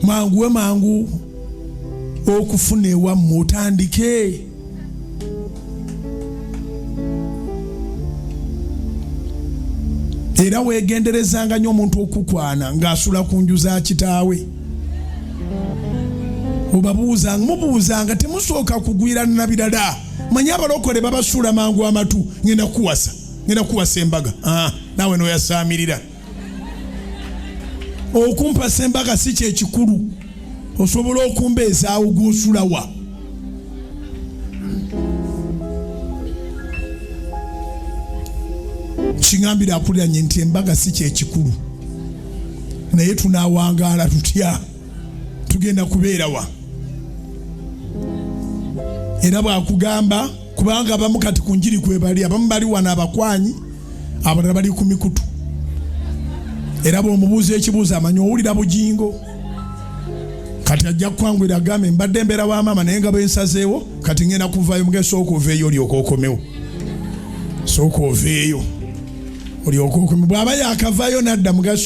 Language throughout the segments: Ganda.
Manguwe mangu okufuna ewammwe otandike. Era weegenderezanga nnyo omuntu okukwana ng'asula ku nju za kitaawe. Obabuuzanga, mubuuzanga, temusooka kugwirana na birala. Manyi abalokole babasuula mangu amatu, ngenda kukuwasa, ngenda kukuwasa embaga. Naawe n'oyasaamirira. Okumpasa embaga si kye kikulu, osobola okumbeezaawo gw'osulawa. Kiŋambira akuliranye nti embaga si kye kikulu, naye tunaawangaala tutya? Tugenda kubeera wa? Era bw'akugamba, kubanga abamu kati ku njiri kwe bali, abamu bali wano abakwanyi, abalala bali ku mikutu. Era bw'omubuuza ekibuuzo amanyi owulira Bugingo. Kati ajja kukwanguyira agambe mbadde mbeera wa maama naye nga bwe nsazeewo kati ngenda kuvaayo. Muge sooka oveeyo olyoke okomewo, sooka oveeyo olyoke okomewo. Bw'aba yakavaayo n'adda, muge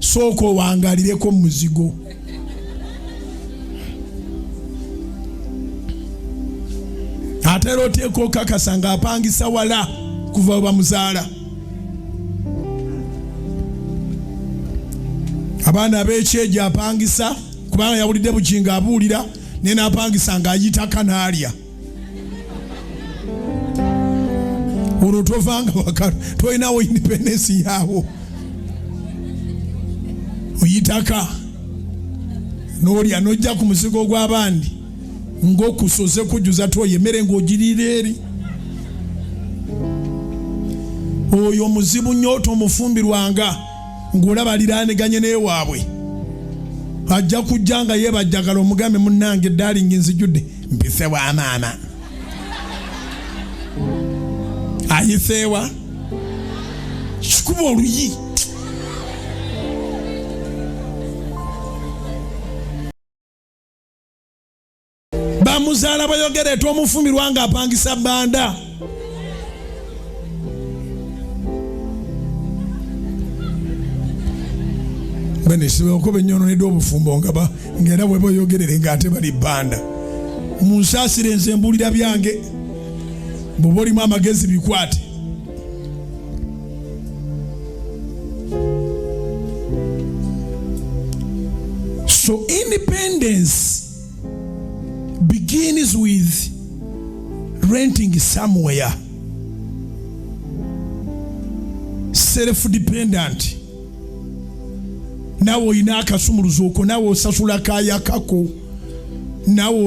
sooka owangalireko mu muzigo. Ate era oteeka okakasa ng'apangisa wala kuva we bamuzaala. Abaana ab'ekyejo apangisa kubanga yawulidde Bugingo abuulira, naye n'apangisa ng'ayitaka n'alya. Olwo tovanga waka, tolinawo independence yaawo, oyitaka n'olya n'ojja ku muzigo gw'abandi ng'okusoze kujjuza tooyi emmere ng'ogiriira eri. Oyo muzibu nnyo, tomufumbirwanga ng'olaba aliraaniganye n'ewaabwe. Ajja kujja nga yeebajjagala, omugambe munnange daalingi nzijjudde, mpise wa maama. Ayiseewa kikuba oluyi. Bamuzaala bayogere tomufumirwa ng'apangisa bbanda. Bene sibaokuba ennyononedde obufumbo nga ng'era bwe boyogerere ng'ate bali bbanda. Munsaasire nze mbuulira byange, bw'oba olimu amagezi bikwate. So independence begins with renting somewhere. Self-dependent. Nawe olina akasumuluzo oko, nawe osasula kayakako, nawe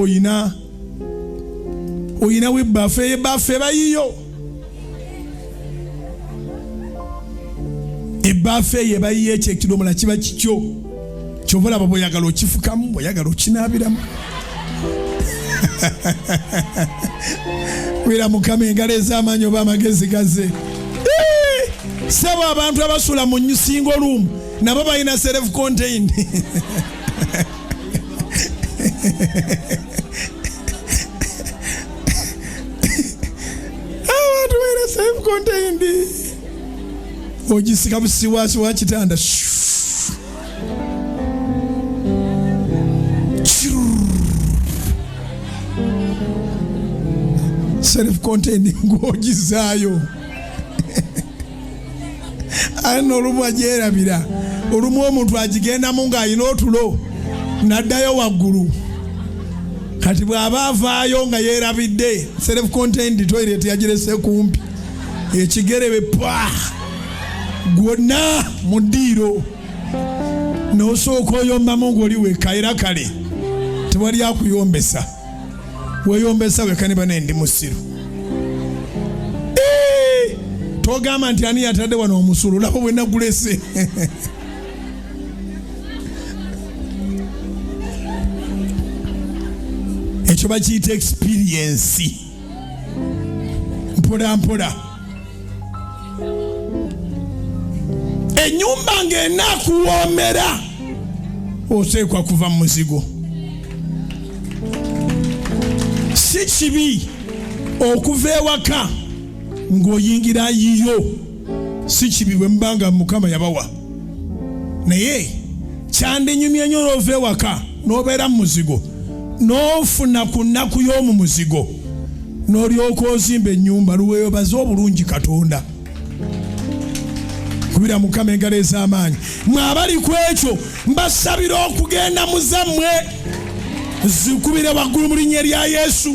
olinawo ebbaafu, eyo ebbaafu ebayiyo. Ebbaafu eyo ebayiyo, ekyo ekidomola kiba kikyo. Kyova olaba bw'oyagala okifukamu, bw'oyagala okinaabiramu. Wira Mukama engalo ez'amaanyi oba amagezi gaze. Sebo abantu abasula mu single room nabo balina self contained. Abantu balina self contained. Ogisika busiwasi wa kitanda. Self contained ng'ogizaayo. Aye n'olumu agyerabira, olumu omuntu agigendamu ng'alina otulo n'addayo waggulu. Kati bw'aba avaayo nga yeerabidde self contained toilet yagirese kumpi, ekigerebe pwa gwonna mu ddiiro, n'osooka oyombamu ng'oli wekka. Era kale tewali akuyombesa, weeyombesa wekka. Ne bane ndi musiru. Togamba nti ani yatadde wano omusulo, olaba bwe nagulese. Ekyo bakiyita experience, mpola mpola. Ennyumba ng'enaakuwoomera oteekwa kuva mu muzigo. Si kibi okuva ewaka ng'oyingira yiyo, si kibi bwe muba nga Mukama yabawa, naye Kyandinyumye nnyo n'ova ewaka n'obeera mu muzigo, n'ofuna ku nnaku y'omu muzigo, n'olyoka ozimba ennyumba. Luweebaze obulungi Katonda. Kubira Mukama engalo ez'amaanyi. Mwe abali ku ekyo, mbasabira okugenda mu zammwe, zikubire waggulu mu linnya lya Yesu.